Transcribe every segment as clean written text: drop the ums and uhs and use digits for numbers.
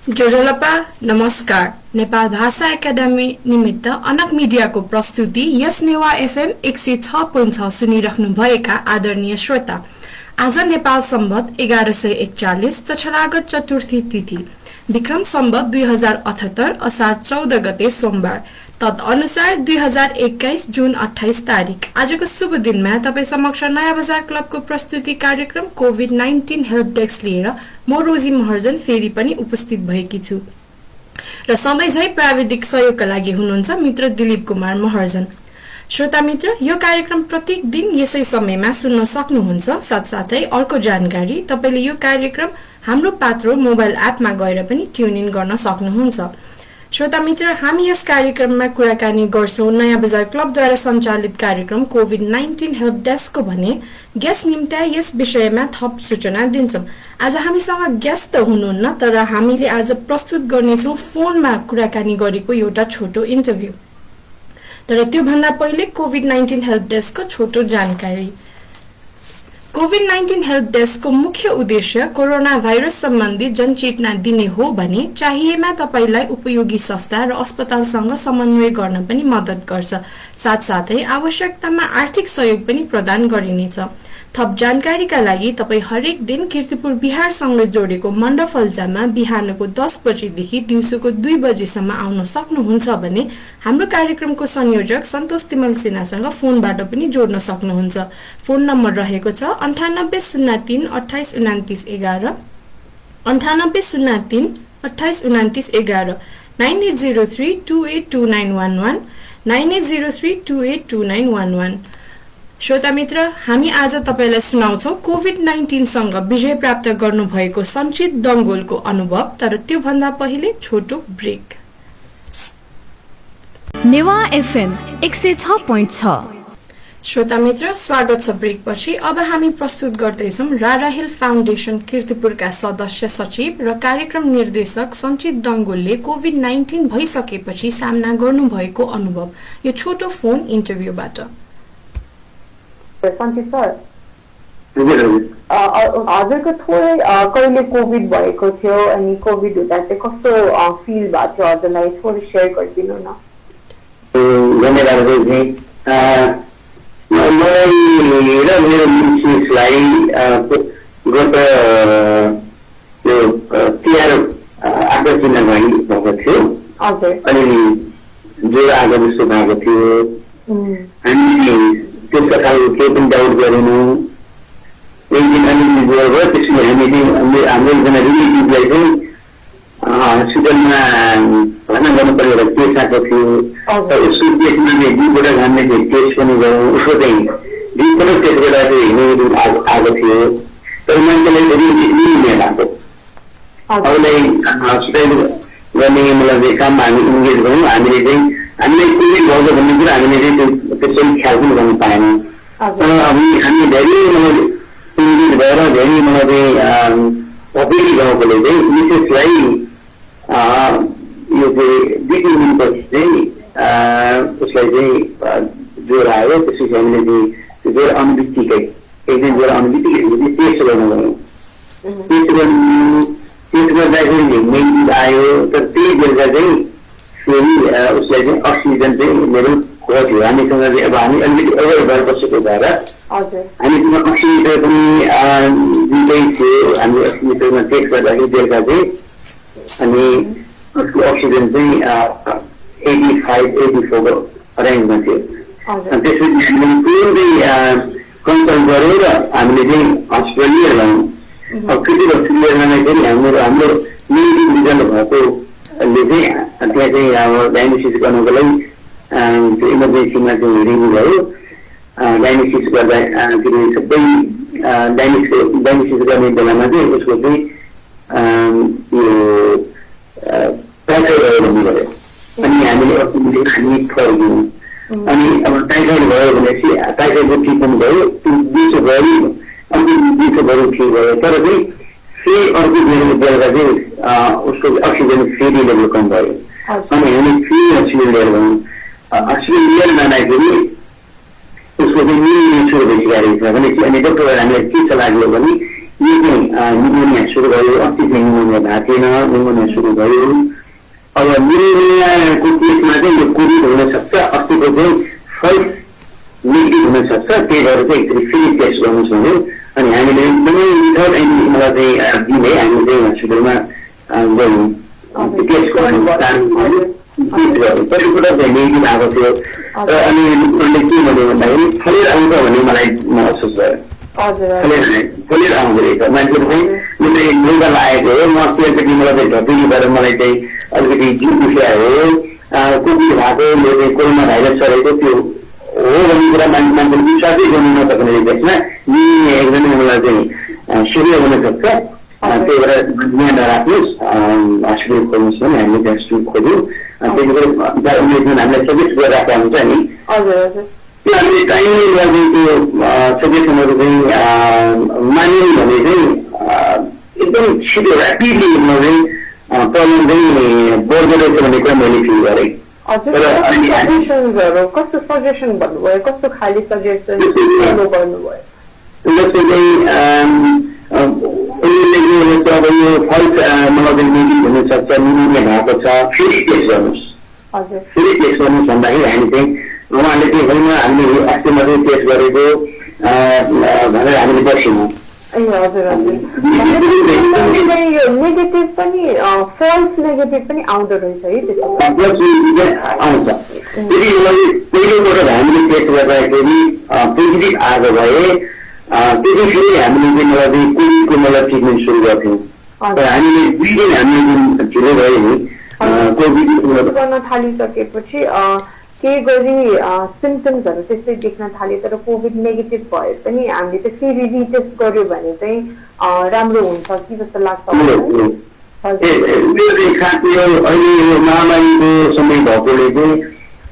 जोजलपा नमस्कार। नेपाल भाषा एकाडेमी निमित्त अनक मिडियाको प्रस्तुति यस नेवा एफएम 106.6 सुनिराख्नु भएका आदरणीय श्रोता, आज नेपाल सम्वत 1141 तछलागत चतुर्थी तिथि विक्रम सम्वत 2078 असार 14 गते सोमबार, तदअनुसार 2021 जुन 28 तारिक आजको शुभ दिनमा तपाई समक्ष नयाँ बजार क्लबको प्रस्तुति कार्यक्रम कोभिड-19 हेल्प डेस्क लिएर म रोजी महार्जन फेरि पनि उपस्थित भएकी छु र सधैँ झै प्राविधिक सहयोगका लागि हुनुहुन्छ मित्र दिलीप कुमार महार्जन। श्रोता मित्र, यो कार्यक्रम प्रत्येक दिन यसै समयमा सुन्न सक्नुहुन्छ। साथसाथै अर्को जानकारी, तपाईले यो कार्यक्रम हाम्रो पात्रो मोबाइल एपमा गएर पनि ट्युन इन गर्न सक्नुहुन्छ। श्रोता मित्र, हामी यस कार्यक्रममा कुराकानी गर्छौं नयाँ बजार क्लबद्वारा सञ्चालित कार्यक्रम कोभिड-19 हेल्प डेस्कको भने गेस्ट निम्ति यस विषयमा थप सूचना दिन्छौं। आज हामीसँग गेस्ट त हुनुहुन्न, तर हामीले आज प्रस्तुत गर्नेछौं फोनमा कुराकानी गरेको एउटा छोटो इन्टरभ्यू। तर त्यो भन्दा पहिले कोभिड-19 हेल्प डेस्कको छोटो जानकारी। कोभिड-19 हेल्प डेस्कको मुख्य उद्देश्य कोरोना भाइरस सम्बन्धी जनचेतना दिने हो भने चाहिएमा तपाईलाई उपयोगी संस्था र अस्पतालसँग समन्वय गर्न पनि मद्दत गर्छ। साथसाथै आवश्यकतामा आर्थिक सहयोग पनि प्रदान गरिनेछ। थप जानकारीका लागि तपाई हरेक दिन किर्तिपुर बिहारसँग जोडेको मण्डफल्जामा बिहानको 10 बजेदेखि दिउँसोको 2 बजेसम्म आउन सक्नुहुन्छ भने हाम्रो कार्यक्रमको संयोजक सन्तोष तिमिलसिनासँग फोनबाट पनि जोड्न सक्नुहुन्छ। फोन नम्बर रहेको छ 9803 28 29 11 9803 28 29 11 9803 282911 9803 282911। श्रोता मित्र, हामी आज तपाईलाई सुनाउँछौ कोभिड-19 सँग विजय प्राप्त गर्नु भएको संचित दंगोलको अनुभव। तर त्यो भन्दा पहिले छोटो ब्रेक। नेवा एफएम 106.6। श्रोता मित्र, स्वागत छ ब्रेक पछि। अब हामी प्रस्तुत गर्दैछौं राराहिल फाउन्डेसन किर्तिपुरका सदस्य सचिव र कार्यक्रम निर्देशक संचित दंगोलले कोभिड-19 भइसकेपछि सामना गर्नु भएको अनुभव, यो छोटो फोन इन्टरभ्यूबाट। सञ्चित सर, हजुरको थोरै कहिले कोभिड भएको थियो अनि कोभिड हुँदा चाहिँ कस्तो फिल भएको थियो हजुरलाई, थोरै सेयर गरिदिनु न। धन्यवाद रोजी। मलाई र मेरो मिसेसलाई गत यो 13 आगस्टमा भएको थियो। अनि ज्वरो आएको जस्तो भएको थियो। हामी त्यसका कारण केही पनि डाउट गरेनौँ। एक दिन अलिकति ज्वरो भयो, त्यसपछि हामीले हाम्रो एकजना रिलेटिभलाई चाहिँ हस्पिटलमा भर्ना गर्नुपर्ने एउटा केस आएको थियो। र उसको केसमा चाहिँ 2 पटक हामीले टेस्ट पनि गऱ्यौँ। उसको चाहिँ 2 पटक टेस्ट गर्दा चाहिँ नेगेटिभ आएको थियो। तर मान्छेलाई लिने भएको अरूलाई हस्पिटल गर्ने मतलब काममा हामी इन्गेज गऱ्यौँ। हामीले चाहिँ हामीलाई कोभिड भएको भन्ने कुरा हामीले चाहिँ त्यसरी ख्याल पनि गर्नु पाएनौँ। तर हामी धेरै मतलब इन्गेज भएर धेरै मतलब पपुलर गाउँकोले चाहिँ मिसेसलाई यो चाहिँ 2-3 दिनपछि चाहिँ उसलाई चाहिँ ज्वरो आयो। त्यसपछि हामीले चाहिँ त्यो ज्वरो आउनु बित्तिकै एक दिन ज्वरो आउनु बित्तिकै टेस्ट गर्नु गयौँ। टेस्ट गर्दाखेरि नेगेटिभ आयो। तर त्यही बेलुका चाहिँ फेरि उसलाई चाहिँ अक्सिजन चाहिँ मेरो खोज्यो। हामीसँग चाहिँ अब हामी अलिकति अवेर भएर बसेको भएर हामीसँग अक्सिमिटर पनि दुइटै थियो। हामीले अक्सिमिटरमा टेस्ट गर्दाखेरि बेलुका चाहिँ अनि उसको अक्सिजन चाहिँ 85-84 को रेन्जमा थियो। त्यसपछि हामीले पुरै कन्सल्ट गरेर हामीले चाहिँ हस्पिटल लिएर गयौँ। क्रिटिकल हस्पिटल जाँदाखेरि हाम्रो नेगेटिभ रिजल्ट भएकोले चाहिँ त्यहाँ चाहिँ अब डायग्नोसिस गर्नको लागि त्यो इमर्जेन्सीमा चाहिँ रिभ्यू भयो। डायग्नोसिस गर्दा सबै डायग्नोसिस गर्ने बेलामा चाहिँ उसको चाहिँ यो टाइफाइड भयो भन्नु पऱ्यो। अनि हामीले हामी फर्क्यौँ। अनि अब टाइफाइड भयो भनेपछि टाइफाइडको ट्रिटमेन्ट भयो। दिउँसोभरि दिउँसोभरि ठिक भयो। तर चाहिँ फेरि अर्को बेलुका चाहिँ उसको अक्सिजन फेरि लेभल कम भयो। अनि हामी फेरि हस्पिटल लिएर गयौँ। हस्पिटल लिएर जाँदाखेरि उसको चाहिँ निलो सुरु भइसकेको छ भनेपछि अनि डक्टरलाई हामीलाई के सल्लाह दियो भने निमोनिया सुरु भयो, अस्ति चाहिँ निमोनिया भएको थिएन, निमोनिया सुरु भयो। अब निमोनियाको केसमा चाहिँ यो कोभिड हुनसक्छ, अस्तिको चाहिँ फल्स नेगेटिभ हुनसक्छ, त्यही भएर चाहिँ एकचोटि फेरि टेस्ट गर्नुहोस् भन्यो। अनि हामीले एकदमै विथआउट एनी मलाई चाहिँ दिने हामीले चाहिँ हस्पिटलमा गयौँ टेस्ट गर्नु पहिलोपटक चाहिँ नेगेटिभ आएको थियो। र अनि उनले के भन्यो भन्दाखेरि फलेर आउँछ भन्ने मलाई महसुस भयो। फलेर आउँदो रहेछ मान्छेहरू चाहिँ जसले लुगा लागेको हो, म त्यसपछि मलाई चाहिँ झपिली भएर मलाई चाहिँ अलिकति जिउ दुख्यायो, कोभिड भएको यो चाहिँ कोरोना भाइरस चलेको त्यो हो भन्ने कुरा मान्छेले विश्वासै गर्नु नसक्ने त्यसमा एकदमै मलाई चाहिँ सिरियस हुनसक्छ। त्यही भएर ध्यान नराख्नुहोस्, हस्पिटल खोल्नुहोस् भने हामीले त्यहाँ हस्पिटल खोल्यौँ। त्यही भएर हामीलाई सजेस्ट गरिरहेको हुन्छ नि, त्यो हामीले टाइमले गर्ने त्यो सजेसनहरू चाहिँ मान्यौँ भने चाहिँ एकदम छिटो ऱ्यापिडली चाहिँ प्रब्लम चाहिँ बढ्दो रहेछ भन्ने कुरा मैले फिल गरेँ। कस्तो सजेसन भन्नुभयो, कस्तो खाली सजेसन फलो गर्नुभयो? जस्तै चाहिँ अब यो फल्स मलाई नेगेटिभ हुनसक्छ, निमोनिया भएको छ, फेरि टेस्ट गर्नुहोस्, फेरि टेस्ट गर्नुहोस् भन्दाखेरि हामी चाहिँ उहाँले चाहिँ होइन हामीले अस्ति मात्रै टेस्ट गरेको भनेर हामीले बसेनौँ। यो नेगेटिभ पनि फल्स नेगेटिभ पनि आउँदो रहेछ है, आउँछ। यदि पहिलोपटक हामीले टेस्ट गर्दाखेरि पोजिटिभ आएको भए त्यसै फेरि हामीले चाहिँ मलाई चाहिँ कोभिडको मलाई ट्रिटमेन्ट सुरु गर्थ्यौँ। तर हामीले 2 दिन हामीले ढिलो भयो नि कोभिड गर्न थालिसकेपछि केही गरी सिम्टम्सहरू त्यस्तै देख्न थाल्यो, तर कोभिड नेगेटिभ भए पनि हामीले चाहिँ फेरि रिटेस्ट गर्यो भने चाहिँ राम्रो हुन्छ कि जस्तो लाग्छ। अहिले यो महामारीको समय भएकोले चाहिँ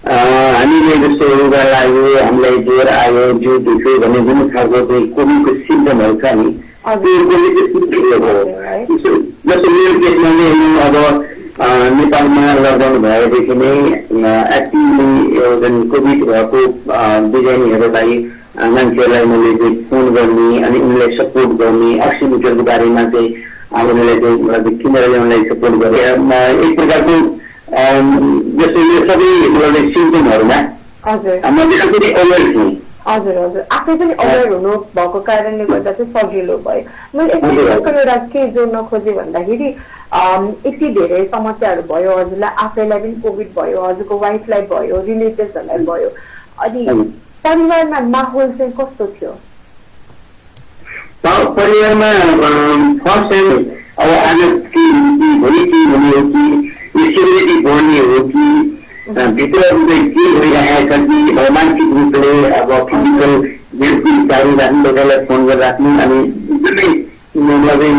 हामीले जस्तो रुगा लाग्यो, हामीलाई ज्वरो आयो, जिउ दुख्यो भन्ने जुन खालको चाहिँ कोभिडको सिम्टमहरू छ नि, त्यो कोभिडको सिम्टमहरू हो। जस्तो मेरो केसमा चाहिँ अब नेपालमा लकडाउन भएदेखि नै एक्टिभली जुन कोभिड भएको बिरामीहरूलाई मान्छेहरूलाई मैले चाहिँ फोन गर्ने अनि उनीलाई सपोर्ट गर्ने, अक्सिमिटरको बारेमा चाहिँ उनीहरूलाई चाहिँ किनेर ल्याउनलाई सपोर्ट गरेँ। एक प्रकारको जस्तो यो सबै मतलब सिम्टमहरूमा म चाहिँ फेरि अवेर थिएँ। हजुर आफै पनि अवेर हुनु भएको कारणले गर्दा चाहिँ सजिलो भयो। मैले एउटा के जोड्न खोजेँ भन्दाखेरि यति धेरै समस्याहरू भयो, हजुरलाई आफैलाई पनि कोभिड भयो, हजुरको वाइफलाई भयो, रिलेटिभ्सहरूलाई भयो, अनि परिवारमा माहौल चाहिँ कस्तो थियो? परिवारमा फर्स्ट टाइम अब आज भोलि के हुने हो कि सेलिब्रेटी बढ्ने हो कि भित्र के भइरहेको छ कि मानसिक रूपले अब फिजिकल हेल्थको चालु राख्नु, तपाईँलाई फोन गरेर राख्नु, अनि एकदमै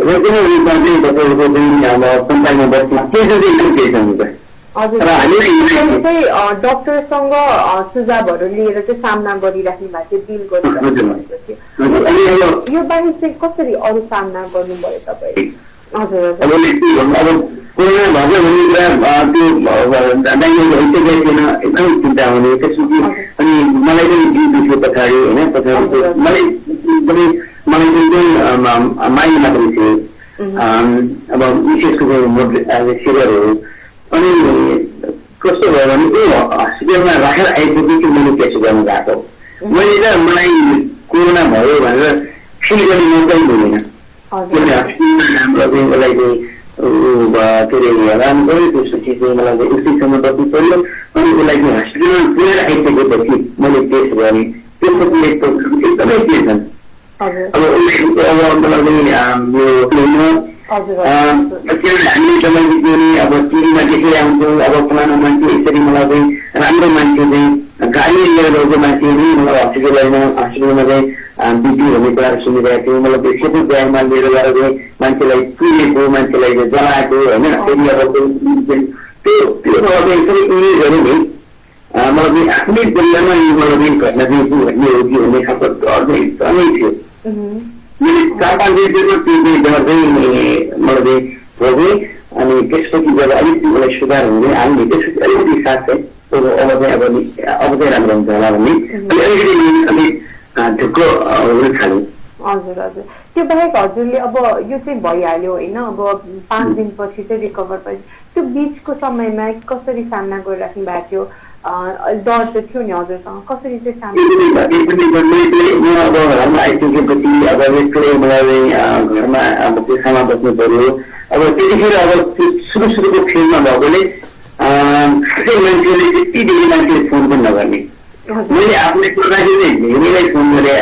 रेगुलर रूपमा चाहिँ तपाईँहरूको चाहिँ अब कन्ट्याक्टमा बस्नु त्यो चाहिँ इन्फर्मेसन हुन्छ। डक्टरसँग सुझावहरू लिएर चाहिँ सामना गरिराख्नु भएको थियो, डिल गरिराख्नु थियो। यो बाहेक चाहिँ कसरी अरू सामना गर्नुभयो तपाईँ? अब कोरोना भएको भन्ने कुरा त्यो डाइग्नोज भइसकेको थिएन, एकदमै चिन्ता हुने त्यसपछि। अनि मलाई पनि जिउ दुख्यो पछाडि होइन, पछाडि मलाई एकदमै मलाई चाहिँ माइन्ड मात्रै थियो। अब विशेषको चाहिँ सिरियर हो। अनि कस्तो भयो भने त्यो हस्पिटलमा राखेर आइपुगेपछि मैले टेस्ट गर्नु गएको। मैले त मलाई कोरोना भयो भनेर फिल गर्ने मौकै मिलेन। किनभने हस्पिटलमा हाम्रो चाहिँ मलाई चाहिँ के अरे हेराउनु पऱ्यो, त्यसपछि चाहिँ मलाई चाहिँ उसीसँग बस्नु पऱ्यो। अनि उसलाई चाहिँ हस्पिटलमा पुगेर आइसकेपछि मैले टेस्ट गरेँ, त्यसपछि एकदमै टेन्सन। अब मतलब हामीले तपाईँले त्यो नि अब टिभीमा देखिआउँछौँ, अब फलाना मान्छे यसरी मलाई चाहिँ राम्रो मान्छे चाहिँ गाडी लिएर गएको मान्छे नि मलाई हस्पिटलमा चाहिँ बिपी भन्ने कुराहरू सुनिरहेको थियो। मतलब त्यो सेतो ब्यागमा लिएर गएर चाहिँ मान्छेलाई पुगेको, मान्छेलाई जलाएको होइन, फेरि अब त्यो मलाई चाहिँ एकदमै इमेजहरू नि मलाई चाहिँ आफ्नै जिल्लामा मलाई घटना चाहिँ भन्ने हो कि भन्ने खालको डर चाहिँ एकदमै थियो। 4-5 दिनको त्यो डर चाहिँ मलाई भोगेँ। अनि त्यसपछि जब अलिक मलाई सुधार हुँदै आउने त्यसपछि अलिकति साथ चाहिँ अब चाहिँ राम्रो हुन्छ होला भन्ने अलिकति ढुक्क हुन थाल्यो। हजुर हजुर त्यो बाहेक हजुरले अब यो चाहिँ भइहाल्यो होइन अब 5 दिनपछि चाहिँ रिकभर भएपछि त्यो बिचको समयमा कसरी सामना गरिराख्नु भएको थियो डर त थियो नि हजुरसँग कसरी चाहिँ सामना अब घरमा आइसकेपछि अब घरमा अब पेसामा बस्नु पर्यो अब त्यतिखेर अब सुरुको फेजमा भएकोले खासै मान्छेले त्यति धेरै मान्छेले फोन पनि नगर्ने मैले आफूले गर्दाखेरि धेरैलाई फोन गरे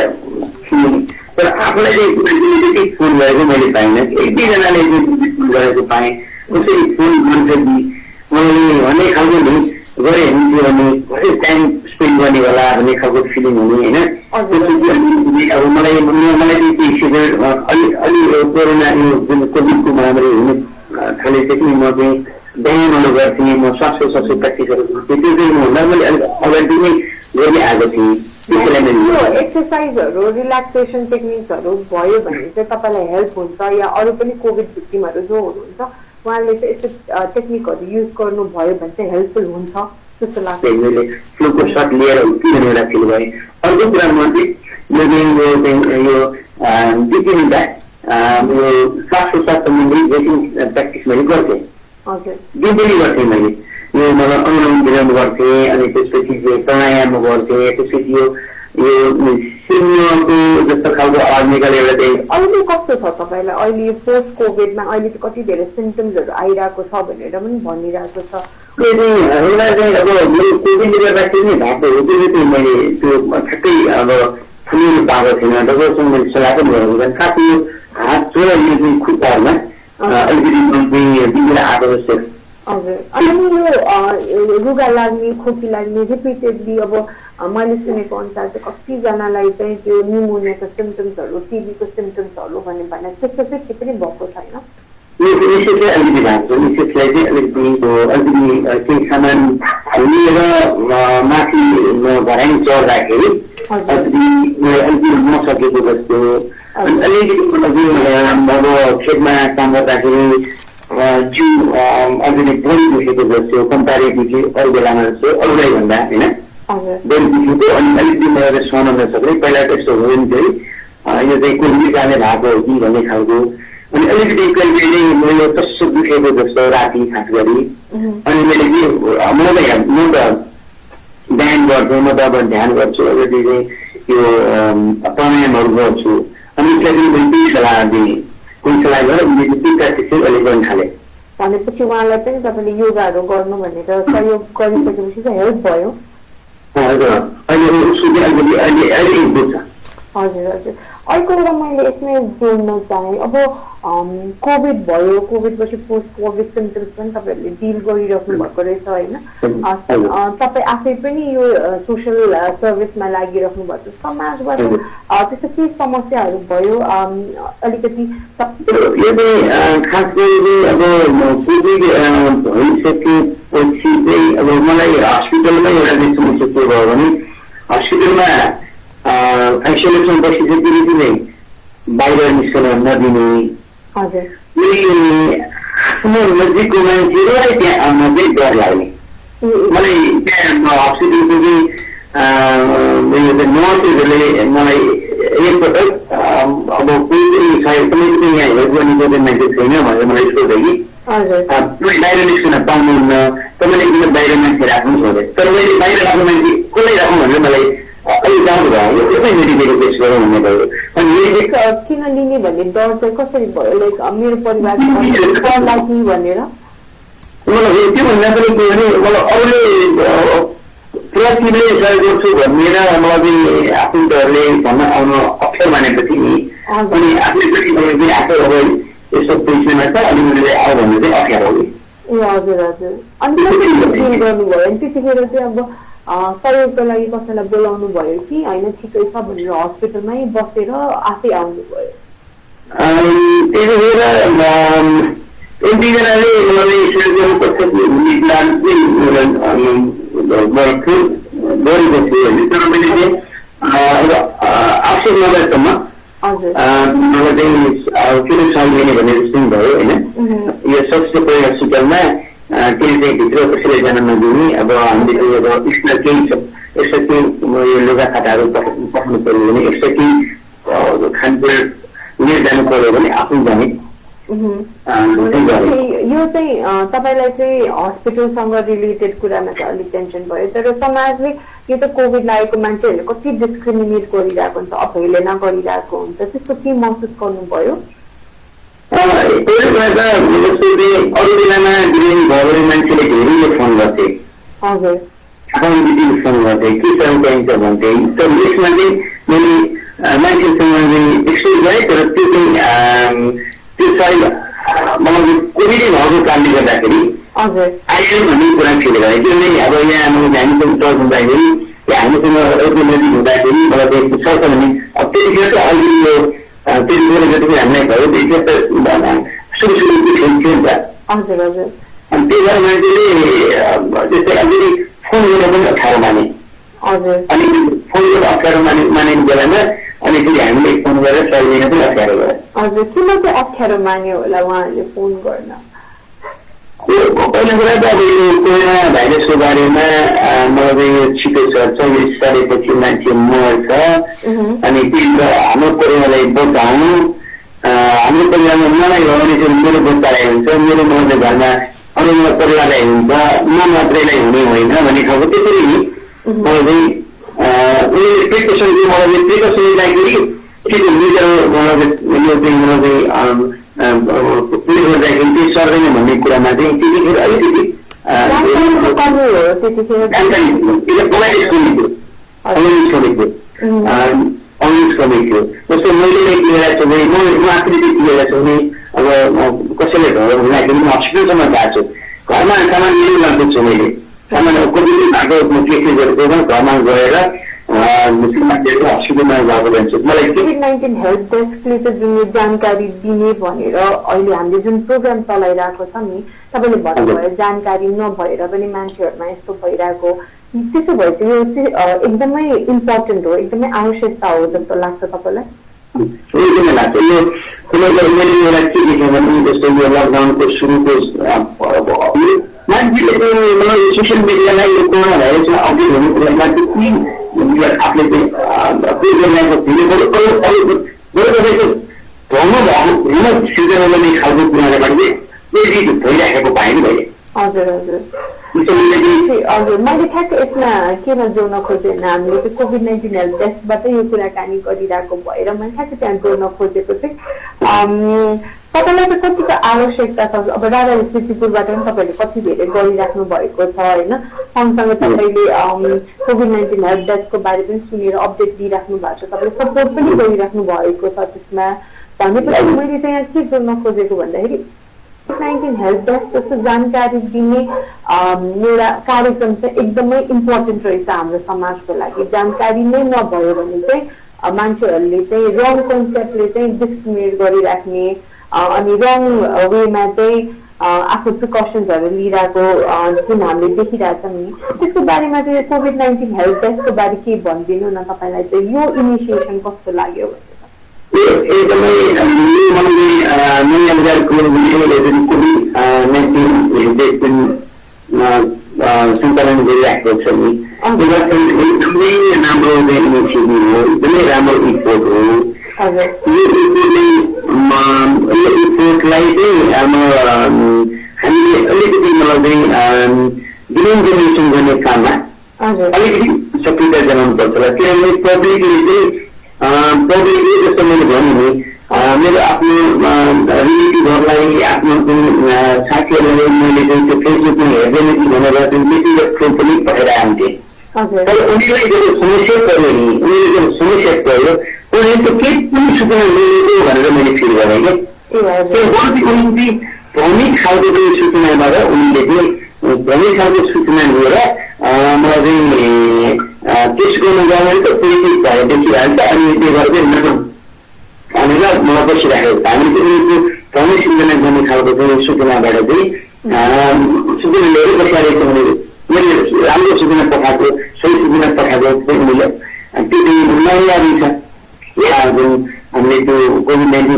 तर आफूलाई चाहिँ फोन गरेको मैले पाइनँ एक दुईजनाले फोन गरेको पाएँ कसरी फोन गर्छ कि मैले भन्ने खालको नि गरे हुन्थ्यो भने कसरी टाइम स्पेन्ड गर्ने होला भन्ने खालको फिलिङ हुने होइन अब मलाई चाहिँ अलि कोरोना यो जुन कोभिडको महामारी हुने थालेपछि म चाहिँ व्यायामहरू गर्थेँ म श्वास प्र्याक्टिसहरू गर्थेँ त्यो चाहिँ म मैले अलिक अगाडि नै गर्दै आएको थिएँ एक्सर्साइजहरू रिल्याक्सेसन टेक्निक्सहरू भयो भने चाहिँ तपाईँलाई हेल्प हुन्छ या अरू पनि कोभिड भिक्टिमहरू जो हुनुहुन्छ उहाँले चाहिँ यस्तो टेक्निकहरू युज गर्नुभयो भने चाहिँ हेल्पफुल हुन्छ जस्तो लाग्छ मैले फ्लूको सट लिएर किन एउटा फिल भएँ अर्को कुरा म चाहिँ यो श्वास सम्बन्धी बेसिक प्र्याक्टिस मैले गर्थेँ दिनदिनै गर्थेँ मैले यो मलाई अनुलोम विलोम गर्थेँ अनि त्यसपछि प्राणायाम गर्थेँ त्यसपछि यो सिङ्गको जस्तो खालको निकालेर एउटा चाहिँ अहिले कस्तो छ तपाईँलाई अहिले यो पोस्ट कोभिडमा अहिले चाहिँ कति धेरै सिम्टम्सहरू आइरहेको छ भनेर पनि भनिरहेको छ एउटा चाहिँ अब मेरो कोभिडले गर्दाखेरि नै भएको हो त्यो चाहिँ मैले त्यो ठ्याक्कै अब फुलिनु पाएको थिएन डक्टरसँग मैले सल्लाह पनि गरेको कारण साथी हात र यो चाहिँ खुट्टाहरूमा अलिकति आएको जस्तो हजुर अनि यो रुगा लाग्ने खोकी लाग्ने रिपिटेडली अब मैले सुनेको अनुसार चाहिँ कतिजनालाई चाहिँ त्यो निमोनियाको सिम्टम्सहरू टिबीको सिम्टम्सहरू भन्ने त्यस्तो चाहिँ के पनि भएको छैन निश्चित चाहिँ अलिकति भएको छ निश्चितलाई चाहिँ अलिकति केही सामान लिएर माथि घराइ चढ्दाखेरि अलिकति नसकेको जस्तो अलिकति अब खेतमा काम गर्दाखेरि जिउ अलिकति बोडी दुखेको जस्तो कम्पेरिटिभली अरू बेलामा जस्तो अरूलाई भन्दा होइन बोडी दुखेको अनि अलिकति मलाई सहन नसक्ने पहिला त्यस्तो हुन्थ्यो यो चाहिँ कोभिडले कारणले भएको हो कि भन्ने खालको अनि अलिकति कहिले मैले कस्तो दुखेको जस्तो राति खास गरी अनि मैले म त ध्यान गर्छु म त अब ध्यान गर्छु अलिकति चाहिँ यो प्राणायामहरू गर्छु अनि त्यसलाई पनि मैले सल्लाह दिएँ कुन सल्लाह गरेर प्र्याक्टिस चाहिँ अहिले गर्न थालेँ भनेपछि उहाँलाई पनि तपाईँले योगाहरू गर्नु भनेर सहयोग गरिसकेपछि चाहिँ हेल्प भयो हजुर अहिले अहिले बुझ्छ हजुर हजुर अर्को एउटा मैले यसमै जोड्न चाहेँ अब कोभिड भयो कोभिडपछि पोस्ट कोभिड सिम्टम्स पनि तपाईँहरूले डिल गरिराख्नु भएको रहेछ होइन तपाईँ आफै पनि यो सोसियल सर्भिसमा लागिराख्नु भएको छ समाजबाट त्यस्तो के समस्याहरू भयो अलिकति यो चाहिँ खास गरी अब कोभिड भइसकेपछि चाहिँ अब मलाई हस्पिटलमै एउटा चाहिँ समस्या के भयो भने हस्पिटलमा आइसोलेसन बसिसकेपछि नै बाहिर निस्कन नदिने आफ्नो नजिकको मान्छेहरूलाई त्यहाँ आउन चाहिँ डर लाग्ने मलाई त्यहाँ हस्पिटलको चाहिँ नर्सहरूले मलाई एकपटक अब कोही पनि सायद कुनै पनि यहाँ हेल्प गर्ने कोही मान्छे छैन भनेर मलाई सोधे कि बाहिर निस्कन पाउनुहुन्न तपाईँले किन बाहिर मान्छे राख्नु छोडे तर मैले बाहिर राख्नु मान्छे कसलाई राख्नु भनेर मलाई अलिक राम्रो भयो एउटै मेडिकल टेस्ट गरौँ भन्ने भयो अनि किन लिने भन्ने डर चाहिँ कसरी भयो लाइक मेरो परिवार भनेर मलाई त्यो भन्दा पनि के भने मलाई अरूले प्रतिले सहयोग गर्छु भनेर मलाई आफन्तहरूले भन्न आउन अप्ठ्यारो मानेपछि नि अनि आफूले पनि आफू अब यस्तो पोजिसनमा छ अनि मैले आऊ भन्नु चाहिँ अप्ठ्यारो हो ए हजुर हजुर अनि गर्नुभयो भने त्यतिखेर चाहिँ अब सहयोगको लागि कसैलाई बोलाउनु भयो कि होइन ठिकै छ भनेर हस्पिटलमै बसेर आफै आउनुभयो त्यतिखेर एक दुईजनाले मलाई सहयोग गर्नुपर्छ गरेको थियो होइन तर मैले चाहिँ आवश्यक नभएसम्म मलाई चाहिँ किन सहयोग दिने भन्ने जस्तो भयो होइन यो स्वास्थ्य प्रयोग हस्पिटलमा त्यही चाहिँ भित्र कसैले जान नदिने अब हामीले अब एक्स्ट्रा केही छ एक्स्ट्रा केही यो लुगा खाटाहरू पठाउनु पर्यो भने एक्स्ट्रा केही खानपुर लिएर जानु पर्यो भने आफै जाने यो चाहिँ तपाईँलाई चाहिँ हस्पिटलसँग रिलेटेड कुरामा चाहिँ अलिक टेन्सन भयो, तर समाजले यो त कोभिड लागेको मान्छेहरूले कति डिस्क्रिमिनेट गरिरहेको हुन्छ, अफेले नगरिरहेको हुन्छ, त्यस्तो के महसुस गर्नुभयो? त्यसले गर्दा अरू बेलामा बिरामी भयो भने मान्छेले धेरैले फोन गर्थे, हजुर दिदीले फोन गर्थे, के सहयोग चाहिन्छ भन्थे। तर यसमा चाहिँ मैले मान्छेसँग चाहिँ एक्सप्लेन गरेँ, तर त्यो चाहिँ त्यो सायद मलाई कोभिडै भएको कारणले गर्दाखेरि आइएल भन्ने कुरा फिल गरेँ। त्यो नै अब यहाँ हामीसँग टच हुँदाखेरि या हामीसँग नजिक हुँदाखेरि मलाई चाहिँ छ भने अब त्यतिखेर त अहिले यो त्यतिखेर जतिखेर हामीलाई भयो त्यतिखेर त सुरु सुरु थियो नि त। अनि त्यही भएर मान्छेले त्यस्तै अलिकति फोन गर्न पनि अप्ठ्यारो माने, अनि फोन गर्न अप्ठ्यारो मानेको बेलामा अनि फेरि हामीले फोन गरेर सहयोग दिन पनि अप्ठ्यारो भयो। हजुर, किन चाहिँ अप्ठ्यारो मान्यो होला उहाँहरूले फोन गर्न? पहिलो कुरा त अब यो कोरोना भाइरसको बारेमा मलाई यो छिटो छ, 24 सालपछि मान्छे मर्छ, अनि त्यही हाम्रो परिवारलाई बचाउनु, हाम्रो परिवारमा मलाई हो भने चाहिँ मेरो बच्चालाई हुन्छ, मेरो मलाई घरमा अरू मेरो परिवारलाई हुन्छ, म मात्रैलाई हुने होइन भन्ने खालको त्यसरी नि मलाई चाहिँ उनीहरूले प्रिकसन चाहिँ मलाई प्रिकसन लिँदाखेरि ठिक हुन्छ, मलाई यो चाहिँ मलाई उयो गर्दाखेरि चाहिँ सर्दैन भन्ने कुरामा चाहिँ त्यतिखेर अलिकति छोडेको जस्तो मैले लिएर छु भने म आफूले लिएर छु भने अब कसैले घर हुँदाखेरि म हस्पिटलसम्म गएको छु, घरमा सामान लिनु लाग्छु छु, मैले सामान कोभिड भएको केसेसहरू घरमा गएर हस्पिटलमा गएको जान्छु। मलाई कोभिड-19 हेल्प डेस्कले चाहिँ जुन यो जानकारी दिने भनेर अहिले हामीले जुन प्रोग्राम चलाइरहेको छ नि, तपाईँले भन्नुभयो जानकारी नभएर पनि मान्छेहरूमा यस्तो भइरहेको, त्यसो भए चाहिँ यो चाहिँ एकदमै इम्पोर्टेन्ट हो, एकदमै आवश्यकता हो जस्तो लाग्छ तपाईँलाई? एकदमै लाग्छ। यो मैले एउटा के देखेँ भने जस्तो यो लकडाउनको सुरुको मान्छेले मलाई सोसियल मिडियालाई यो कोरोना भाइरसमा अपडेट हुने कुरामा आफूले चाहिँ गरिरहेको सिर्जना खालको कुराले गर्दा भइराखेको पाएँ नि मैले। हजुर हजुर हजुर, मैले ठ्याक्क यसमा केमा जोड्न खोजेन, हामीले चाहिँ कोभिड-19 हेल्प डेस्कबाट यो कुराकानी गरिरहेको भएर मैले ठ्याक्क त्यहाँ जोड्न खोजेको चाहिँ तपाईँलाई त कतिको आवश्यकता छ। अब राजा किर्तिपुरबाट पनि तपाईँले कति धेरै गरिराख्नु भएको छ होइन, सँगसँगै तपाईँले कोभिड-19 हेल्प डेस्कको बारे पनि सुनेर अपडेट दिइराख्नु भएको छ, तपाईँले सपोर्ट पनि गरिराख्नु भएको छ त्यसमा। भनेपछि मैले चाहिँ यहाँ के जोड्न खोजेको भन्दाखेरि कोभिड-19 हेल्प डेस्क जस्तो जानकारी दिने एउटा कार्यक्रम चाहिँ एकदमै इम्पोर्टेन्ट रहेछ हाम्रो समाजको लागि। जानकारी नै नभयो भने चाहिँ मान्छेहरूले चाहिँ रङ कन्सेप्टले चाहिँ डिस्क्रिमिनेट गरिराख्ने अनि रङ वेमा चाहिँ आफ्नो प्रिकसन्सहरू लिइरहेको जुन हामीले देखिरहेछौँ नि, त्यसको बारेमा चाहिँ कोभिड-19 हेल्प डेस्कको बारे के भनिदिनु न तपाईँलाई चाहिँ यो इनिसिएसन कस्तो लाग्यो? एकदमै नयाँ बजारको कोभिड-19 सञ्चालन गरिरहेको छ नि, एकदमै राम्रो इनिसिएटिभ हो, एकदमै राम्रो रिपोर्ट हो। यो रिपोर्टलाई चाहिँ हामीले अलिकति मलाई चाहिँ डिमेन्सन गर्ने काममा अलिकति सक्रियता जनाउनु पर्छ, किनभने पब्लिकले जस्तो मैले भने नि मेरो आफ्नो रिलेटिभहरूलाई आफ्नो साथीहरूलाई मैले चाहिँ त्यो फेसबुकमा हेर्दैन कि भनेर व्यक्तिगत थ्रु पनि पठाएर आउँथेँ। तर उनीहरूलाई जब समस्या पऱ्यो नि, उनीहरूले जब समस्या पऱ्यो उनीहरूले त केही पनि सूचना मिलेको भनेर मैले फिल गरेँ क्या। त्यो निम्ति भौमिक खालको चाहिँ सूचनाबाट उनीले चाहिँ भौमिक खालको सूचना लिएर मलाई चाहिँ टेस्ट गर्नु जाँदा त पोजिटिभ भएर देखिहाल्छ, अनि त्यो गरेर भनेर मलाई बसिराखेको छ। हामीले चाहिँ उनीहरूको भौमिक सूचना गर्ने खालको चाहिँ सूचनाबाट चाहिँ सूचना लिएर बसिरहेको छ। मैले राम्रो सूचना पठाएको, सही सूचना पठाएको चाहिँ उनीहरूले त्यो चाहिँ नयाँ छ। जुन हामीले त्यो कोभिड-19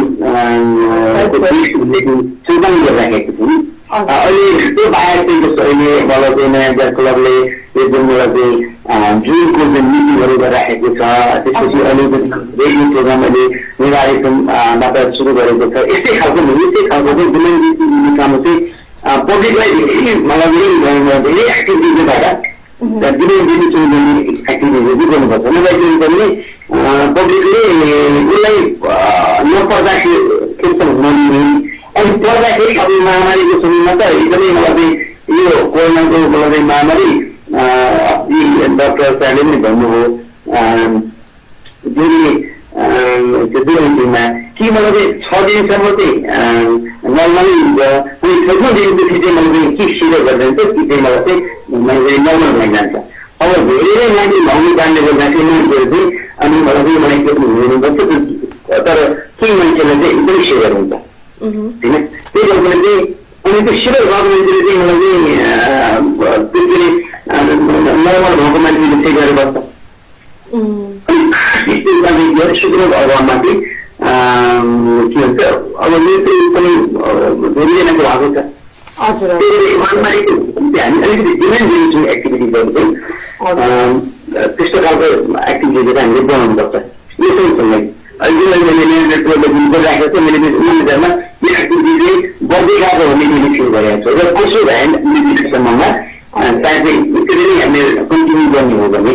सञ्चालन गरिराखेको थियौँ, अहिले त्यो बाहेक चाहिँ जस्तो अहिले मलाई चाहिँ नयाँ बजार क्लबले यो जुन एउटा चाहिँ जुनको जुन मिटिङहरू राखेको छ, त्यसपछि अहिले रेडियो प्रोग्राम अहिले नेवा एफएमबाट सुरु गरेको छ। यस्तै खालको चाहिँ दिनदिन काम चाहिँ पब्लिकलाई मलाई धेरै एक्टिभिटीबाट दिनदिन चुनिने एक्टिभिटीहरू गर्नुपर्छ। नभए चाहिँ पनि पब्लिकले उसलाई नपर्दाखेरि नदिने अनि पर्दाखेरि अब महामारीको समयमा त एकदमै मलाई यो कोरोनाको मलाई महामारी डाक्टर साहबले पनि भन्नुभयो त्यो 2 दिनमा कि मलाई 6 दिनसम्म चाहिँ नर्मली हुन्छ अनि 6औं दिनपछि चाहिँ मैले के सिधै गर्दैन कि चाहिँ मलाई चाहिँ नर्मल भइजान्छ। अब धेरै मान्छे भाउने कारणले गर्दाखेरि मान्छेहरू चाहिँ अनि मलाई के हुनुपर्छ तर केही मान्छेलाई चाहिँ एकदमै सेयर हुन्छ होइन। त्यही भएर चाहिँ अनि त्यो सेयर भएको मान्छेले चाहिँ मलाई चाहिँ नर्मल भएको मान्छेले चाहिँ गरेर बस्छ। सुग्रो अभावमा चाहिँ के भन्छ अब यो चाहिँ पनि धेरैजनाको भएको छ। महामारीको हामी अलिकति डिमान्ड दिन्छौँ एक्टिभिटिजहरू चाहिँ त्यस्तो खालको एक्टिभिटीहरू हामीले बनाउनुपर्छ। यो चाहिँ अहिले मैले राखेको छु मैले म्यानेजरमा यो एक्टिभिटी बढ्दै गएको भन्ने मैले फिल गरेको छु र कसो भए सम्ममा चाहे त्यसरी नै हामीले कन्टिन्यू गर्ने हो भने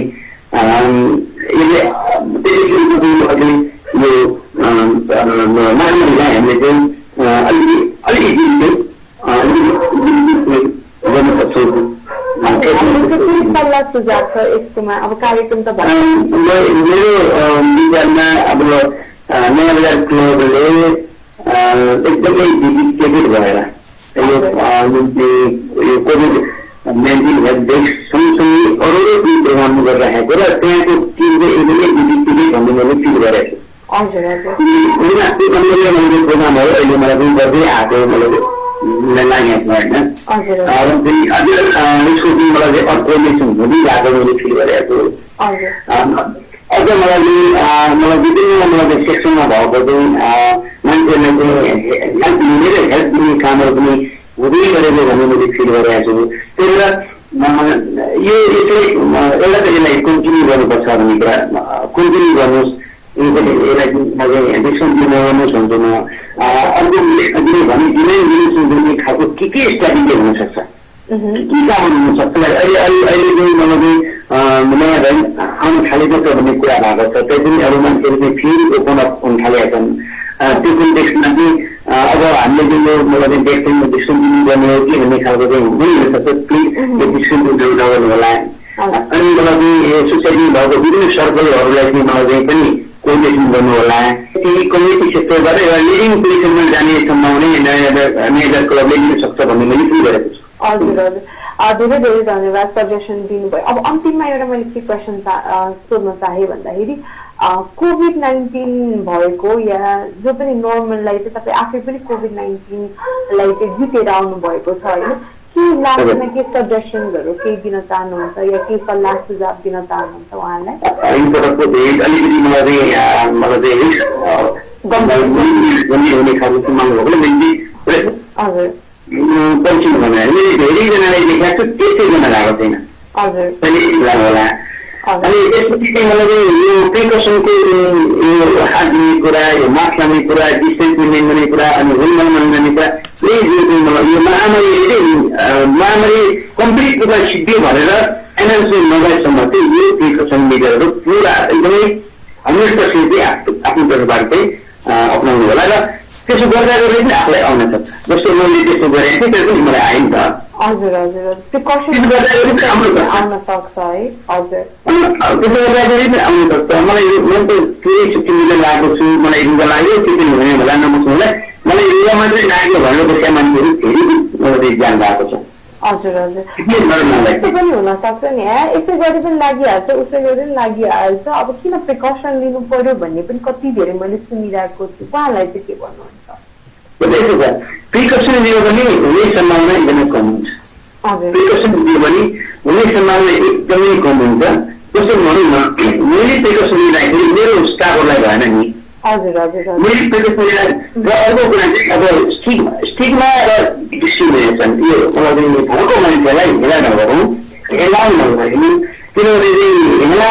यसले त्यसरी यो महामारीलाई हामीले चाहिँ अलिकति गर्न सक्छौँ। सल्लाह सुझाव छ यसकोमा अब कार्यक्रम त मेरो विचारमा अब नयाँ बजार क्लबले एकदमै डेडिकेटेड भएर यो कोभिड-19 हेल्प सँगसँगै अरू प्रोग्राम गरिराखेको र त्यहाँको टिमले एकदमै डेडिकेटेड भन्ने मैले फिल गरेको छु। प्रोग्रामहरू अहिले मलाई गर्दै आएको लागेको होइन। यसको दिन मलाई चाहिँ अर्कोलेसन हुँदिरहेको मैले फिल गरेको छु। अझ मलाई विभिन्न सेक्सनमा भएको चाहिँ मान्छेहरूलाई चाहिँ हेल्प दिने कामहरू पनि हुँदै गरेको भन्ने मैले फिल गरेको छु। त्यही भएर यो यसलाई एउटा त यसलाई कन्टिन्यू गर्नुपर्छ भन्ने कुरा कन्टिन्यू गर्नुहोस्। यसलाई डिस्कन्टिन्यू गर्नुहोस् भन्छु म। अर्को भने दिने खालको के स्ट्राटेजी हुनसक्छ, के काम हुनसक्छ। अहिले चाहिँ मलाई नयाँ भए आउन थालेको छ भन्ने कुरा भएको छ। त्यही पनि अरू मान्छेहरू चाहिँ फेरि ओपन अप हुन थालेका छन्। त्यो कन्टेक्स्टमा चाहिँ अब हामीले चाहिँ मलाई डिस्कन्टिन्यू गर्ने हो कि भन्ने खालको चाहिँ हुनसक्छ। प्लिज यो डिस्कन्टिन्यू नगर्नु होला। अनि मलाई चाहिँ सोसाइटीमा भएको विभिन्न सर्कलहरूलाई चाहिँ मलाई चाहिँ पनि कोर्डिनेसन गर्नु होला। त्यही कम्युनिटी सेक्टरबाट एउटा लिडिङ पोजिसनमा जाने सम्भावना नयाँ क्लबले लिन सक्छ भन्ने मैले फिल गरेको छु। हजुर धेरै धेरै धन्यवाद सजेसन दिनुभयो। अब अन्तिममा एउटा मैले के क्वेसन सोध्न चाहे भन्दाखेरि कोभिड-19 भएको या जो पनि नर्मललाई चाहिँ तपाईँ आफै पनि कोभिड-19लाई चाहिँ जितेर आउनु भएको छ होइन, के लाग्दैन के सजेसनहरू केही दिन चाहनुहुन्छ या केही सल्लाह सुझाव दिन चाहनुहुन्छ उहाँलाई? धेरैजनालाई देखाएको छु त्यसैजना लागेको छैन। अनि त्यसपछि चाहिँ मलाई यो प्रिकसनको यो हात दिने कुरा, यो मास्क लाउने कुरा, डिस्टेन्स मेन्टेन गर्ने कुरा अनि होममा मान्ने कुरा मलाई यो महामारी कम्प्लिट रूपमा सिद्धियो भनेर एनाउन्समेन्ट नगरेसम्म चाहिँ यो प्रिकसन मेजरहरू पुरा एकदमै 100% आफ्नो तर्फबाट चाहिँ अप्नाउनु होला र त्यसो गर्दा गर्दै पनि आफूलाई आउन सक्छ। जस्तो मैले त्यसो गरेको थिएँ त्यो पनि मलाई आयो नि त। हजुर प्रिकसन आउन सक्छ है। हजुर त्यसो गर्दाखेरि पनि आउन सक्छ। मलाई मैले त पुरै छुट्टी मिलेर लागेको छु, मलाई रुगा लाग्यो त्यो पनि हुने होला नबस्नुलाई। मलाई रुगा मात्रै लाग्यो भनेर बसेका मान्छेहरू धेरै मलाई ज्ञान भएको छ। हजुर यस्तो पनि हुनसक्छ नि, यसै गरी पनि लागिहाल्छ उसै गरी पनि लागिहाल्छ। अब किन प्रिकसन लिनु पर्यो भन्ने पनि कति धेरै मैले सुनिरहेको छु। उहाँलाई चाहिँ के भन्नुहुन्छ? प्रिकसन लियो भने हुने सम्भावना एकदमै कम हुन्छ। प्रिकसन लियो भने हुने सम्भावना एकदमै कम हुन्छ। जस्तो भनौँ न मैले प्रिकसन लिँदाखेरि मेरो स्टाफहरूलाई भएन नि, मैले प्रिकसन लिँदा। र अर्को कुरा चाहिँ अब स्टिगमा र डिस्क्रिमिनेसन यो मलाई भएको मान्छेलाई हेला नगरौँ, एलाउ नगरौँ। किनभने चाहिँ हेला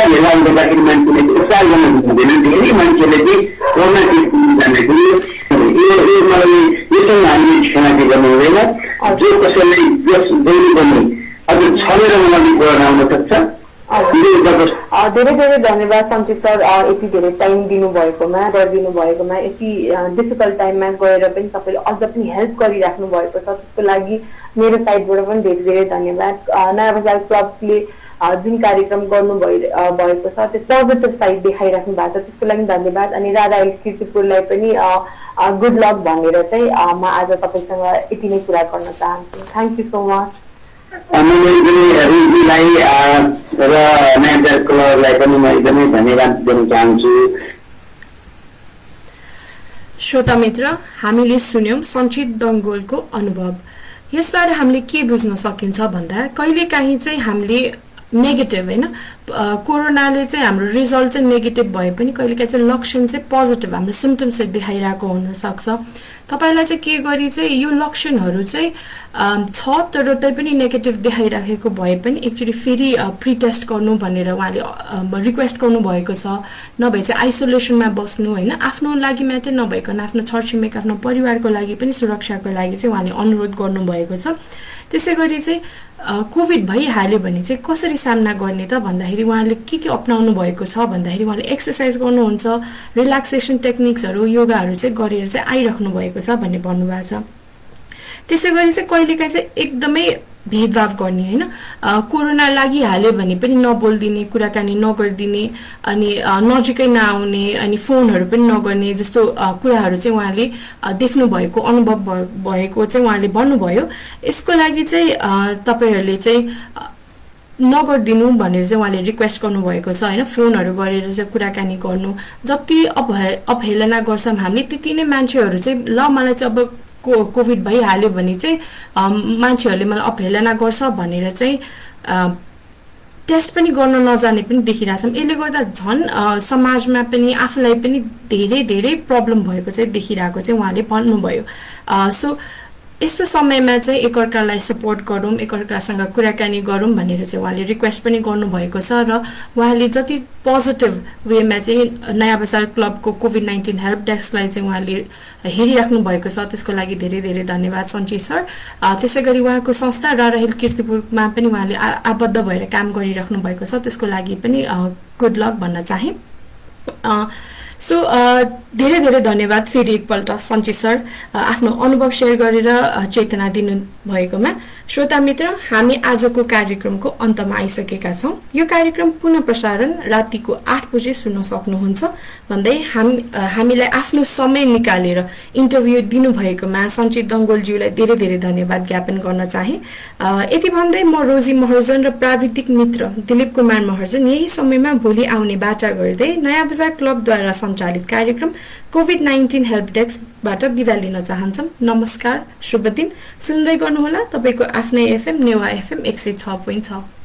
गर्दाखेरि मान्छेले उपचार गर्न हुँदैन। धेरै मान्छेले चाहिँ कोरोना जाँदाखेरि यो मलाई योसँग हामीले क्षमा गर्नु हुँदैन। जो कसैलाई यस जहिले पनि अझ छलेर उनीहरूले कोरोना आउन सक्छ। धेरै धेरै धन्यवाद सञ्चित सर, यति धेरै टाइम दिनुभएकोमा र दिनुभएकोमा, यति डिफिकल्ट टाइममा गएर पनि तपाईँले अझ पनि हेल्प गरिराख्नु भएको छ, त्यसको लागि मेरो साइडबाट पनि धेरै धेरै धन्यवाद। नयाँ बजार क्लबले जुन कार्यक्रम गर्नु भएको छ त्यो पोजिटिभ साइड देखाइराख्नु भएको छ, त्यसको लागि धन्यवाद। अनि राधा किर्तिपुरलाई पनि गुड लक भनेर चाहिँ म आज तपाईँसँग यति नै कुरा गर्न चाहन्छु। Thank you so much. रुजीलाई र नयाँ क्लबलाई पनि म एकदमै धन्यवाद दिन चाहन्छु। श्रोता मित्र, हामीले सुन्यौं सञ्चित दङ्गोलको अनुभव। यसबाट हामीले के बुझ्न सकिन्छ भन्दा कहिलेकाहीँ चाहिँ हामीले नेगेटिभ होइन, कोरोनाले चाहिँ हाम्रो रिजल्ट चाहिँ नेगेटिभ भए पनि कहिलेकाहीँ चाहिँ लक्षण चाहिँ पोजिटिभ हाम्रो सिम्टम्स चाहिँ देखाइरहेको हुनसक्छ। तपाईँलाई चाहिँ के गरी चाहिँ यो लक्षणहरू चाहिँ छ तर तै पनि नेगेटिभ देखाइराखेको भए पनि एक्चुअली फेरि प्रिटेस्ट गर्नु भनेर उहाँले रिक्वेस्ट गर्नुभएको छ। नभए चाहिँ आइसोलेसनमा बस्नु होइन, आफ्नो लागि मात्रै नभइकन आफ्नो छरछिमेक आफ्नो परिवारको लागि पनि सुरक्षाको लागि चाहिँ उहाँले अनुरोध गर्नुभएको छ। त्यसै गरी चाहिँ कोभिड भइहाल्यो भने चाहिँ कसरी सामना गर्ने त भन्दाखेरि उहाँले के अप्नाउनु भएको छ भन्दाखेरि उहाँले एक्सर्साइज गर्नुहुन्छ, रिल्याक्सेसन टेक्निक्सहरू योगाहरू चाहिँ गरेर चाहिँ आइराख्नु भएको छ भन्ने भन्नुभएको छ। त्यसै गरी चाहिँ कहिलेकाहीँ चाहिँ एकदमै भेदभाव गर्ने होइन, कोरोना लागिहाल्यो भने पनि नबोलिदिने, कुराकानी नगरिदिने, अनि नजिकै नआउने, अनि फोनहरू पनि नगर्ने जस्तो कुराहरू चाहिँ उहाँले देख्नु भएको अनुभव भएको चाहिँ उहाँले भन्नुभयो। यसको लागि चाहिँ तपाईँहरूले चाहिँ नगरिदिनु भनेर चाहिँ उहाँले रिक्वेस्ट गर्नुभएको छ होइन। फोनहरू गरेर चाहिँ कुराकानी गर्नु, जति अवहेलना गर्छौँ हामीले त्यति नै मान्छेहरू चाहिँ ल मलाई चाहिँ अब कोभिड भइहाल्यो भने चाहिँ मान्छेहरूले मलाई अवहेलना गर्छ भनेर चाहिँ टेस्ट पनि गर्न नजाने पनि देखिरहेछौँ। यसले गर्दा झन् समाजमा पनि आफूलाई पनि धेरै धेरै प्रब्लम भएको चाहिँ देखिरहेको चाहिँ उहाँले भन्नुभयो। सो यस्तो समयमा चाहिँ एकअर्कालाई सपोर्ट गरौँ, एकअर्कासँग कुराकानी गरौँ भनेर चाहिँ उहाँले रिक्वेस्ट पनि गर्नुभएको छ। र उहाँले जति पोजिटिभ वेमा चाहिँ नयाँ बजार क्लबको कोभिड-19 हेल्प डेस्कलाई चाहिँ उहाँले हेरिराख्नु भएको छ, त्यसको लागि धेरै धेरै धन्यवाद सञ्चित सर। त्यसै गरी उहाँको संस्था रारहेल किर्तिपुरमा पनि उहाँले आबद्ध भएर काम गरिराख्नु भएको छ, त्यसको लागि पनि गुड लक भन्न चाहे। सो धेरै धेरै धन्यवाद फेरि एकपल्ट सञ्चित सर आफ्नो अनुभव सेयर गरेर चेतना दिनु भएकोमा। श्रोता मित्र, हामी आजको कार्यक्रमको अन्तमा आइसकेका छौँ। यो कार्यक्रम पुनः प्रसारण रातिको 8 बजे सुन्न सक्नुहुन्छ भन्दै हामीलाई आफ्नो समय निकालेर इन्टरभ्यू दिनुभएकोमा सञ्चित दङ्गोलज्यूलाई धेरै धेरै धन्यवाद ज्ञापन गर्न चाहे। यति भन्दै म रोजी महर्जन र प्राविधिक मित्र दिलीप कुमार महर्जन यही समयमा भोलि आउने बाचा गर्दै नयाँ बजार क्लबद्वारा सञ्चालित कार्यक्रम कोभिड-19 हेल्प डेस्कबाट बिदा लिन चाहन्छौँ। नमस्कार, शुभ दिन। सुन्दै गर्नुहोला तपाईँको आफ्नै एफएम नेवा एफएम 106.6।